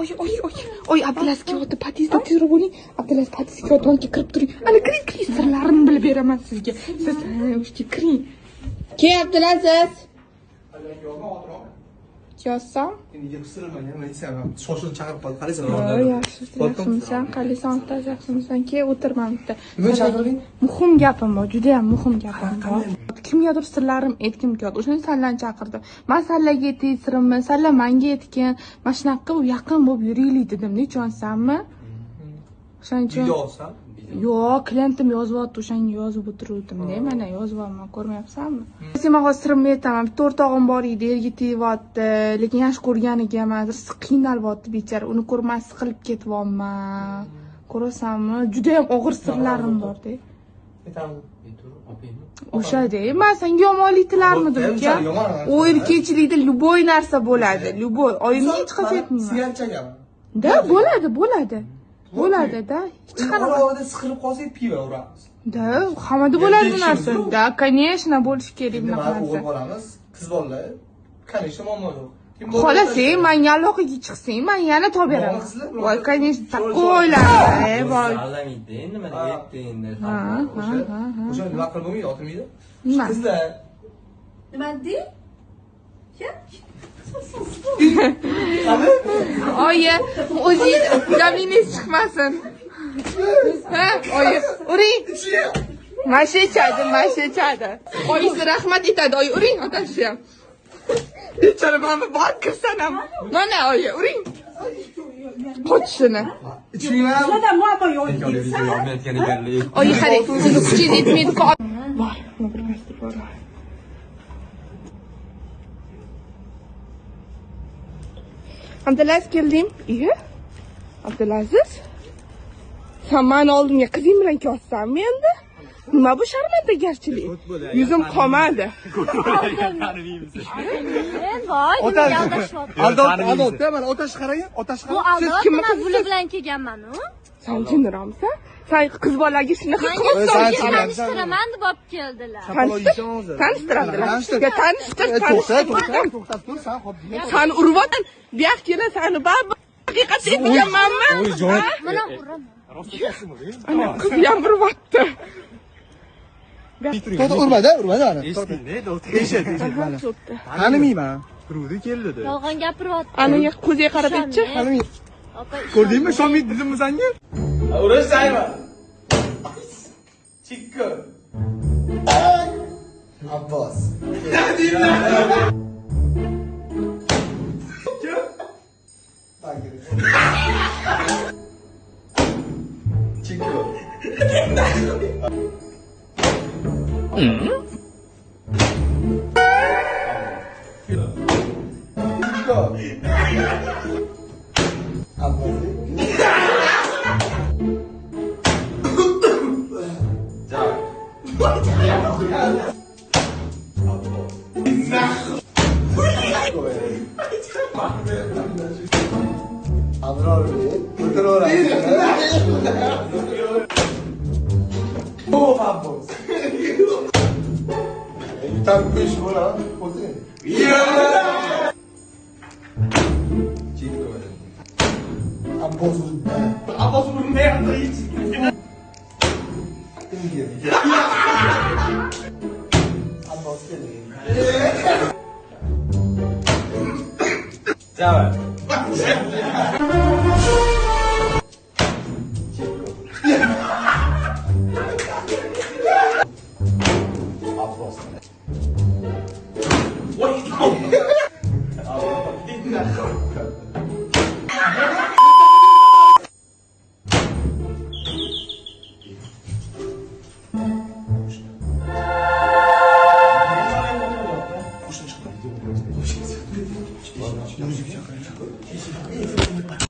Oy, oy, oy. Oy, Abdulaziz kelyapti. Podyezdda tezroq bo'ling. Abdulaziz podyezdga kelyapti. Kirib turing. Ana kiring, kiring. Sirlarimni bilib beraman sizga. Siz o'sha kiring. Kel, Abdulaziz. Yozsam? Endi yig'ishtirilmagan, nima desam, shoshilib chaqirib qoldi. Qaraysan. Yo'q, yaxshi, yaxshimisan? Qalaysan, otasi, yaxshimisan? Kel, o'tir mana bu yerda. Nima chaqirding? Muhim gapim bor, juda ham muhim gapim bor. Kimgadir sirlarim aytgim kelyapti. O'shani sanlarni chaqirdim. Men sanlarga aytay sirimni, sanlar menga aytgin. Mana shunaqa qilib yaqin bo'lib yuraylik dedim. Nechonsanmi? O'shaning uchun Video olsam? Yo'q, klientim yozyapti, o'shanga yozib o'tiruvdim-da. Mana yozyapman, ko'rmayapsanmi? Sen men hozir sirimni aytaman. Bitta o'rtog'im bor edi, erga tegyapti, lekin yaxshi ko'rganiga emas, qiynalyapti bechora. Uni ko'rmay siqilib ketyapman. Ko'rasanmi? Juda ham og'ir sirlarim bor-da. Aytaman. O'sha-da, man senga yomonlik tilarmidim uka? Yomon emas. U erkakchilikda любой narsa bo'ladi, любой. Oyimga hech qachon aytmayman. Sigaret chekaman. Da, bo'ladi, bo'ladi. Bo'ladi, da. Hech qanaqa. Qorong'ida siqilib qolsak pivo uramiz. Da, hammada bo'ladi bu narsa. Da, конечно, bo'lishi kerak Endi bunaqa mana o'g'il narsa. bolamiz, qiz bolalar, конечно, muammo yo'q. Kim bo'lsa- Xohlasang, manga aloqaga chiqsang, man yana topib beraman. Qizlar, Voy, конечно, takoylar. Voy. Aldamaydi endi, mana aytdi endi. Ha, ha, ha, ha. O'sha nima qilib bo'lmaydi, otilmaydi. Nima? Qizlar. Nima deydi? Oyi, o'zingiz jamlingiz chiqmasin. Ha, oyi, uring. Mana shu ichadi, mana shu ichadi. Oyisi rahmat aytadi, oyi, uring, otasi ham. Bechora mana bor kirsan ham. Mana oyi, uring. Qochishini. Ichmayman. Sizlarda muammo yo'q. Olmayotgan ekanlik. Oyi, qarang, sizni kuchingiz yetmaydi-ku. Bor, buni bir marta bor. Abdulaziz keldim. Iya. Abdulaziz? Sen mani oldimga qizing bilan kelyapsanmi endi? Nima bu sharmandagarchilik? Yuzim qolmadi. Men voy, nima aldashyapti. Aldab, aldab, mana otash qarang, otash Bu qarang. Siz aldayapti, kimni men qizisiz? buni bilan kelganman-u. Sen jinniroqmisan? Sen qiz bolaga shunaqa Menga qilibsan. Sen- tanishtiraman deb olib keldilar. Tanishtir. Tanishtir Abdulaziz. Ya tanishtir, tanishtir. To'xta, to'xtab tur, sen hop. Sani urvotan, bu yoq kela sani baribir haqiqatni aytganmanmi? Mana uraman. Ana qiz ham uryapti. To'xta, urmada, urmada mana. Eshitdingda, do'st. Eshit, eshit mana. To'pdi. Tanimayman. Turuvdi keldi. Yolg'on gapiryapti. Ana ko'ziga qarab aytchi. Tanimayman. Opa, Ko'rdingmi, ishonmaydi dedimmi senga? Urishaymi? Chikko. Abbos. Kim? Chikko. Chikko. Abbos. Abror o'tiraveradi. O Abbos. Yutab qo'yish bo'ladi, o'tiring. Chikko. Abbos Abbos urmayapti hech. Abbos keling. Javob. Abbos.